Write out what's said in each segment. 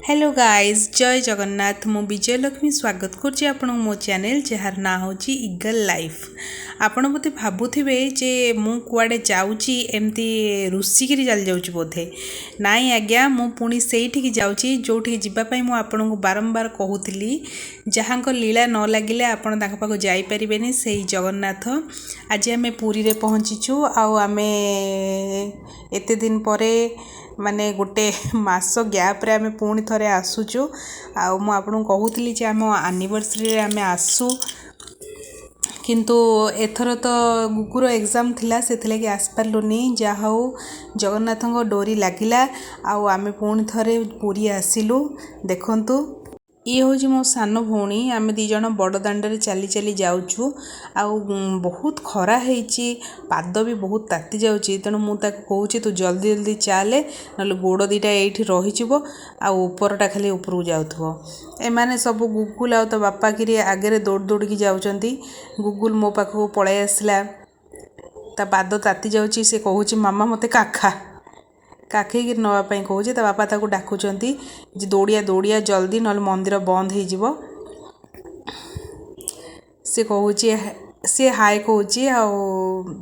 Hello guys, ଜୟ ଜଗନ୍ନାଥ। ମୁଁ ବିଜୟଲକ୍ଷ୍ମୀ ସ୍ୱାଗତ କରୁଛି ଆପଣଙ୍କୁ ମୋ ଚ୍ୟାନେଲ୍, ଯାହାର ନାଁ ହେଉଛି ଇଗଲ୍ ଲାଇଫ୍। ଆପଣ ବୋଧେ ଭାବୁଥିବେ ଯେ ମୁଁ କୁଆଡ଼େ ଯାଉଛି, ଏମିତି ରୁଷିକିରି ଚାଲି ଯାଉଛି ବୋଧେ। ନାଇଁ ଆଜ୍ଞା, ମୁଁ ପୁଣି ସେଇଠିକି ଯାଉଛି ଯେଉଁଠିକି ଯିବା ପାଇଁ ମୁଁ ଆପଣଙ୍କୁ ବାରମ୍ବାର କହୁଥିଲି। ଯାହାଙ୍କ ଲୀଳା ନ ଲାଗିଲେ ଆପଣ ତାଙ୍କ ପାଖକୁ ଯାଇପାରିବେନି, ସେଇ ଜଗନ୍ନାଥ। ଆଜି ଆମେ ପୁରୀରେ ପହଞ୍ଚିଛୁ ଆଉ ଆମେ ଏତେ ଦିନ ପରେ, ମାନେ ଗୋଟେ ମାସ ଗ୍ୟାପ୍ରେ ଆମେ ପୁଣି ଥରେ ଆସୁଛୁ। ଆଉ ମୁଁ ଆପଣଙ୍କୁ କହୁଥିଲି ଯେ ଆମ ଆନିଭର୍ସରୀରେ ଆମେ ଆସୁ, କିନ୍ତୁ ଏଥର ତ ଗୁଗୁର ଏକ୍ଜାମ୍ ଥିଲା, ସେଥିଲାଗି ଆସିପାରିଲୁନି। ଯାହା ହଉ, ଜଗନ୍ନାଥଙ୍କ ଡୋରି ଲାଗିଲା ଆଉ ଆମେ ପୁଣି ଥରେ ପୁରୀ ଆସିଲୁ। ଦେଖନ୍ତୁ, ଇଏ ହେଉଛି ମୋ ସାନ ଭଉଣୀ। ଆମେ ଦୁଇ ଜଣ ବଡ଼ ଦାଣ୍ଡରେ ଚାଲି ଚାଲି ଯାଉଛୁ ଆଉ ବହୁତ ଖରା ହେଇଛି, ପାଦ ବି ବହୁତ ତାତି ଯାଉଛି। ତେଣୁ ମୁଁ ତାକୁ କହୁଛି, ତୁ ଜଲ୍ଦି ଜଲ୍ଦି ଚାଲେ, ନହେଲେ ଗୋଡ଼ ଦୁଇଟା ଏଇଠି ରହିଯିବ ଆଉ ଉପରଟା ଖାଲି ଉପରକୁ ଯାଉଥିବ। ଏମାନେ ସବୁ ଗୁଗୁଲ ଆଉ ତା ବାପା କିରି ଆଗରେ ଦୌଡ଼ି ଦୌଡ଼ିକି ଯାଉଛନ୍ତି। ଗୁଗୁଲ ମୋ ପାଖକୁ ପଳାଇ ଆସିଲା। ତା ପାଦ ତାତି ଯାଉଛି। ସେ କହୁଛି, ମାମା, ମୋତେ କାଖା। କାଖେଇକି ନେବା ପାଇଁ କହୁଛି। ତା ବାପା ତାକୁ ଡାକୁଛନ୍ତି ଯେ ଦୌଡ଼ିଆ, ଦୌଡ଼ିଆ ଜଲ୍ଦି, ନହେଲେ ମନ୍ଦିର ବନ୍ଦ ହେଇଯିବ। ସେ କହୁଛି, ସେ ହାଏ କହୁଛି। ଆଉ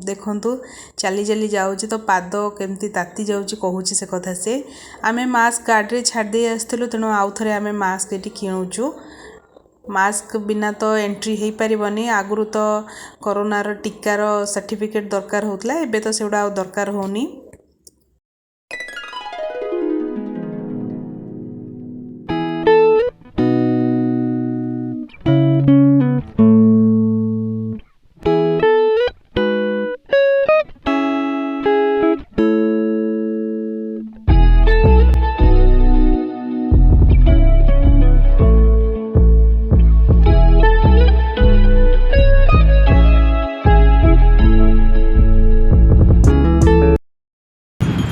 ଦେଖନ୍ତୁ, ଚାଲି ଚାଲି ଯାଉଛି ତ ପାଦ କେମିତି ତାତି ଯାଉଛି, କହୁଛି ସେ କଥା ସେ। ଆମେ ମାସ୍କ ଗାଡ଼ିରେ ଛାଡ଼ି ଦେଇ ଆସିଥିଲୁ, ତେଣୁ ଆଉ ଥରେ ଆମେ ମାସ୍କ ଏଠି କିଣୁଛୁ। ମାସ୍କ ବିନା ତ ଏଣ୍ଟ୍ରି ହେଇପାରିବନି। ଆଗରୁ ତ କରୋନାର ଟୀକାର ସାର୍ଟିଫିକେଟ୍ ଦରକାର ହେଉଥିଲା, ଏବେ ତ ସେଗୁଡ଼ା ଆଉ ଦରକାର ହେଉନି।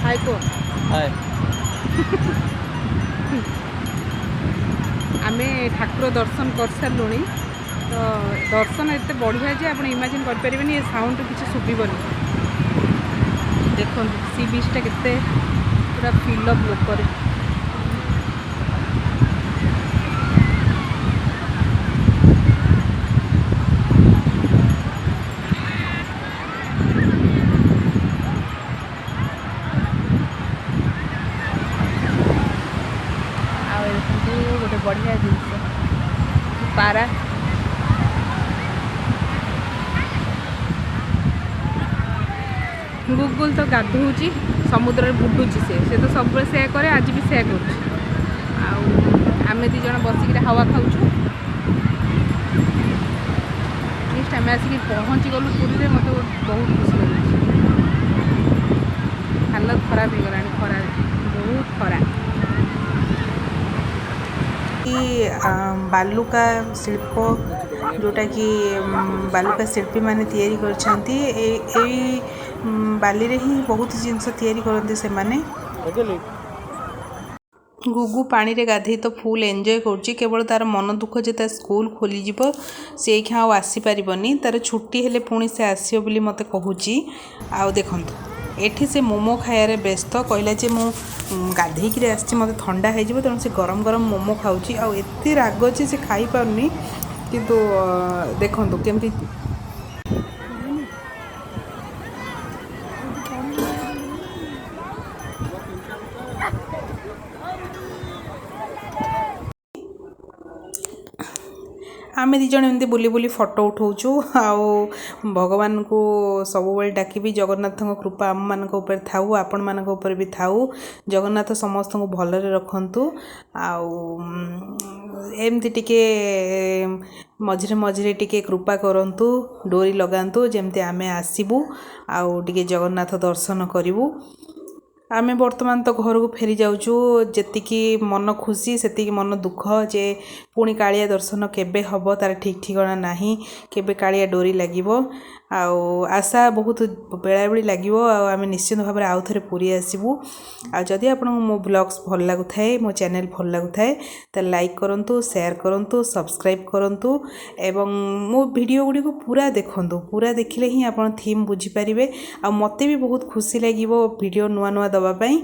ହାଇ କୁହ। ହାଏ। ଆମେ ଠାକୁର ଦର୍ଶନ କରିସାରିଲୁଣି। ତ ଦର୍ଶନ ଏତେ ବଢ଼ିଆ ଯେ ଆପଣ ଇମାଜିନ୍ କରିପାରିବେନି। ଏ ସାଉଣ୍ଡ କିଛି ଶୁଭିବନି। ଦେଖନ୍ତୁ, ସି ବିଚ୍ଟା କେତେ ପୁରା ଫିଲ୍ ଅଫ୍ ଲୋକରେ। ଆଉ ଦେଖନ୍ତୁ, ଗୋଟେ ବଢ଼ିଆ ଜିନିଷ, ପାରା। ଗୁଗୁଲ ତ ଗାଧଉଛି, ସମୁଦ୍ରରେ ବୁଡୁଛି ସେ। ସେ ତ ସବୁବେଳେ ସେୟା କରେ, ଆଜି ବି ସେୟା କରୁଛି। ଆଉ ଆମେ ଦୁଇ ଜଣ ବସିକିରି ହାୱା ଖାଉଛୁ। ନେକ୍ସଟ ଆମେ ଆସିକି ପହଞ୍ଚି ଗଲୁ ପୁରୀରେ, ମୋତେ ବହୁତ ଖୁସି ଲାଗୁଛି। ହାଲତ ଖରାପ ହେଇଗଲାଣି ଖରାରେ, ବହୁତ ଖରା। କି ବାଲୁକା ଶିଳ୍ପ, ଯେଉଁଟାକି ବାଲୁକା ଶିଳ୍ପୀମାନେ ତିଆରି କରିଛନ୍ତି। ଏଇ ବାଲିରେ ହିଁ ବହୁତ ଜିନିଷ ତିଆରି କରନ୍ତି ସେମାନେ। ବୁଝିଲି। ଗୁଗୁ ପାଣିରେ ଗାଧେଇ ତ ଫୁଲ୍ ଏନ୍ଜୟ କରୁଛି। କେବଳ ତାର ମନ ଦୁଃଖ ଯେ ତା ସ୍କୁଲ ଖୋଲିଯିବ, ସେ ଏଇଖିଣା ଆଉ ଆସିପାରିବନି। ତାର ଛୁଟି ହେଲେ ପୁଣି ସେ ଆସିବ ବୋଲି ମୋତେ କହୁଛି। ଆଉ ଦେଖନ୍ତୁ, ଏଠି ସେ ମୋମୋ ଖାଇବାରେ ବ୍ୟସ୍ତ। କହିଲା ଯେ ମୁଁ ଗାଧେଇକିରି ଆସିଛି, ମୋତେ ଥଣ୍ଡା ହେଇଯିବ। ତେଣୁ ସେ ଗରମ ଗରମ ମୋମୋ ଖାଉଛି ଆଉ ଏତେ ରାଗ ଯେ ସେ ଖାଇପାରୁନି। କିନ୍ତୁ ଦେଖନ୍ତୁ କେମିତି ଆମେ ଦୁଇ ଜଣ ଏମିତି ବୁଲି ବୁଲି ଫଟୋ ଉଠାଉଛୁ। ଆଉ ଭଗବାନଙ୍କୁ ସବୁବେଳେ ଡାକିବି, ଜଗନ୍ନାଥଙ୍କ କୃପା ଆମମାନଙ୍କ ଉପରେ ଥାଉ, ଆପଣମାନଙ୍କ ଉପରେ ବି ଥାଉ। ଜଗନ୍ନାଥ ସମସ୍ତଙ୍କୁ ଭଲରେ ରଖନ୍ତୁ। ଆଉ ଏମିତି ଟିକେ ମଝିରେ ମଝିରେ ଟିକେ କୃପା କରନ୍ତୁ, ଡୋରି ଲଗାନ୍ତୁ, ଯେମିତି ଆମେ ଆସିବୁ ଆଉ ଟିକେ ଜଗନ୍ନାଥ ଦର୍ଶନ କରିବୁ। ଆମେ ବର୍ତ୍ତମାନ ତ ଘରକୁ ଫେରି ଯାଉଛୁ। ଯେତିକି ମନ ଖୁସି, ସେତିକି ମନ ଦୁଃଖ ଯେ ପୁଣି କାଳିଆ ଦର୍ଶନ କେବେ ହେବ ତାର ଠିକ୍ ଠିକଣା ନାହିଁ। କେବେ କାଳିଆ ଡୋରି ଲାଗିବ, ଆଉ ଆଶା ବହୁତ ବେଳାବେଳି ଲାଗିବ ଆଉ ଆମେ ନିଶ୍ଚିନ୍ତ ଭାବରେ ଆଉ ଥରେ ପୁରୀ ଆସିବୁ। ଆଉ ଯଦି ଆପଣଙ୍କୁ ମୋ ବ୍ଲଗ୍ସ ଭଲ ଲାଗୁଥାଏ, ମୋ ଚ୍ୟାନେଲ୍ ଭଲ ଲାଗୁଥାଏ, ତାହେଲେ ଲାଇକ୍ କରନ୍ତୁ, ସେୟାର କରନ୍ତୁ, ସବସ୍କ୍ରାଇବ୍ କରନ୍ତୁ ଏବଂ ମୋ ଭିଡ଼ିଓ ଗୁଡ଼ିକୁ ପୁରା ଦେଖନ୍ତୁ। ପୁରା ଦେଖିଲେ ହିଁ ଆପଣ ଥିମ୍ ବୁଝିପାରିବେ ଆଉ ମୋତେ ବି ବହୁତ ଖୁସି ଲାଗିବ ଭିଡ଼ିଓ ନୂଆ ନୂଆ ଦେବା ପାଇଁ।